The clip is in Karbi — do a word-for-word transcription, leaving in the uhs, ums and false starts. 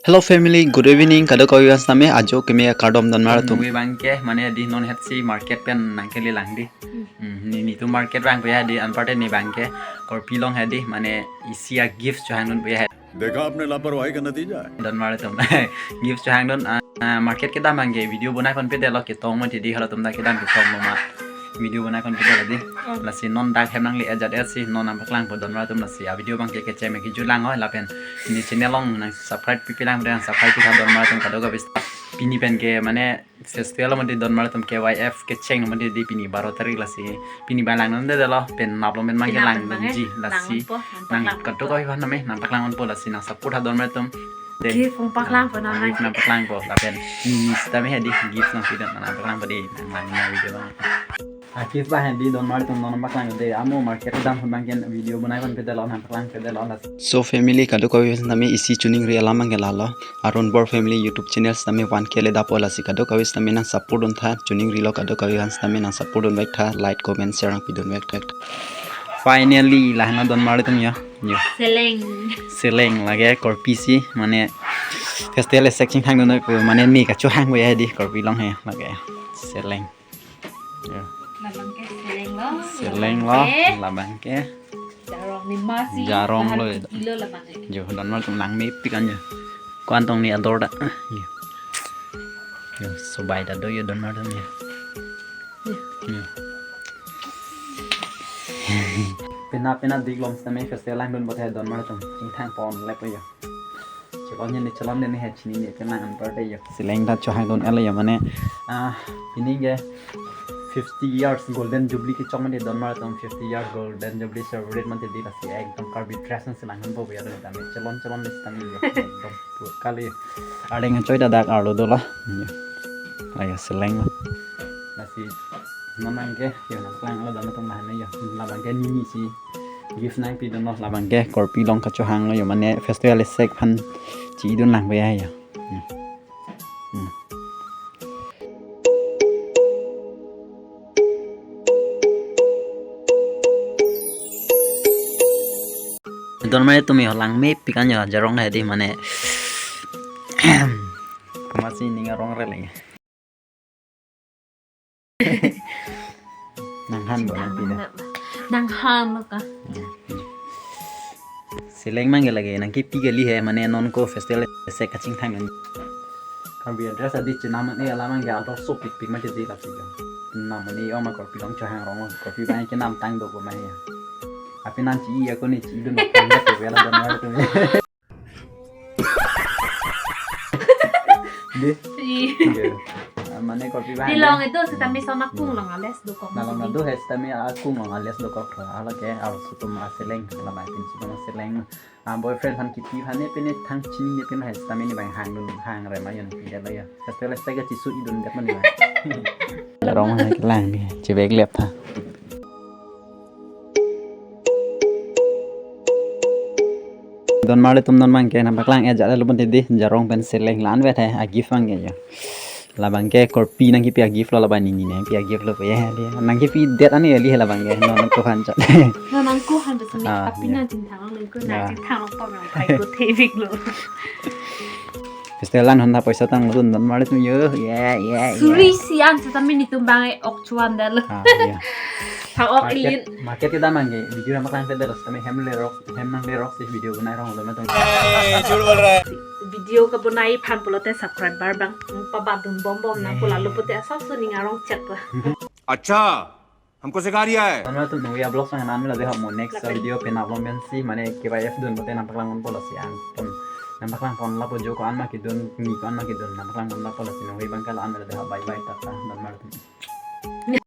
Hello family, good evening. Kadokave aphan sitame ajo keme akardom donmar atum. Nui abangke mane di non het si market pen nangkele lang di. Hmm. Hmm, ne netum market vangpo ya di, anparte ne abangke Korpi along he di mane isi a-gift chohangdunpo ya. देखा आपने लापरवाही का नतीजा है। Donmar atum. Gift chohangdun, ah, ah, market kedam abangke video bonai ponpe detlo, ketong mati di, halatum ta kedam ketong lo ma. Video bonai ponpe detlo di. Oh. Lasi non dak hem nangle-et jat-et si non nangpaklangpo donmar atum, lasi a-video abangke kecheng me kejut lang ho lapen ne channel along nang-subscribe pipi lang, nang-subscribe pitha donmar atum kadokave. Pini pen ke mane festival mati donmar atum, K Y F kecheng mati di, pini baro tarik, lasi pini abang langdunde detlo, penap along pen abangke penap abang, langdunji, eh, lasi langdunpo, nang nangpaklang. Kadokave aphan name nangpaklang ponpo, lasi nang-support tha donmar atum. De. Gift nangpaklangpo nang. Gift nangpaklangpo lapen ne sitame he di gift nangpidun, nangpaklangpo di, nang lang na video abang. A-gift abang he di donmar atum, non nangpaklang de, amo market kedam ahut abangke video bonai ponpe detlo, nangpaklangpe detlo, lasi. So family, kadokave aphan sitame isi choningri alam abangke lalo. Arun Bor Family YouTube channel sitame one K le dapo, lasi kadokave sitame nang-support duntha, choningrilo kadokave aphan sitame nang-support dunvek tha, like, comment, share nangpidunvek tha. Finally, lahai na donmar atum ya. Yo. Seleng. Seleng lake Korpi si, mane festival esek chingthangdun, mane ne kachohangpo ya di Korpi along he lake. Seleng. Ya. Labangke seleng lo. Seleng lo, labangke. Labangke. Jarong ni masi. Jarong lo, bahan ya. Kilo labangke. Jo, donmar atum langmepik an jo. Ko-an tong ne ador ta. Jo. Jo, sobai ta do jo donmar atum jo. Jo. Jo. Penap penap dik along sitame festival langdun pote donmar atum. Chingthang ponlepo jo. Chelon ne, chelon ne, ne he chinine penang anparte jo. Seleng ta chohangdun-et lo jo mane, ah, pini ke fifty years golden jubilee kechok mati donmar atum, fifty years golden jubilee celebrate mati di, lasi ekdom Karbi dress nangsi langdunpo ya, tame chelon chelon ne sitame jo. Ekdom pura kali. Areng achoi ta dak arlo dolo. Jo. Ayo seleng. Lasi non abangke jo nangpaklanglo donmar atum, lahai na jo. Labangke ne ne si gift nangpidunlo, labangke Korpi along kachohanglo jo, mane festival esek aphan chidun langpo ya jo. Hmm. Hmm. Donmar atum jo langmepik an jo, jarong he di mane. Masi ning arong re lagi. Nanghan bo nangpi da. Nanghan lo ka. Seleng abangke lake nangkepi kali he, mane non ko festival esek kachingthang an. Karbi dress adi chenam an-e alam abangke ador sopikpik mati di lasi jo. Nam an-e oma Korpi along chohang rong, Korpi abangke namtang do ko ma he. Api nang chi-i ako ne chidun tang do ko ya la donmar atum. Di? Iya. Iya. Ah, mane Korpi abang. Di along itu sitame son akung along ales dokok. Along itu he sitame akung along ales dokok. Hala ke arloso atum aseleng, hala abang pinso atum aseleng. Ah, boyfriend aphan kipi aphan ne pine thang chinine pine he sitame ne abang hangdun hang re ma yon pi lo ya. Festival esek ke chisu idun jak mane abang. Jarong he kelang ni, chevek lep tha. Donmar atum non abangke nangpaklang-et jat lo pon di, jarong pen seleng la-an vet he a-gift abangke jo. Labangke Korpi nangkepi a-gift lo, labang ne ne nangpi a-gift lo pe ya li. Nangkepi det ani li he labangke, non nangkohan chot. Non nangkohan besi. Ah, api ya. Nang chingthang lo, nangko nang chingthang lo pon nang pai ko thevik lo. Festival an hon ta poisa tanglo donmar atum jo. Ya, ya, ya. Suri si an sitame netum abang ok chuan dalo. Ah, iya. Thang ok market, ilin. Market kedam abangke video nangpaklangpe detlo sitame hem lerok, hem nanglerok si video bonai rong lo ma tong. ये झूठ बोल रहा है। Video kebonai aphan pulote subscriber abang pabat dun bom bom nang pula lo pute asap so ning arong chek la. अच्छा, हमको सिखा रिया है। Donmar atum nungwi a-vlog abang la-an lo de ho, mo next video penap along pensi mane K Y F dun pote nangpaklang ponpo lasi angton. Nangpaklang pon lapo jo ko-an ma kedun, ne ko-an ma kedun, nangpaklang pon lapo lasi nungwi abangke la-an lo de ho, bye bye, tata, donmar atum.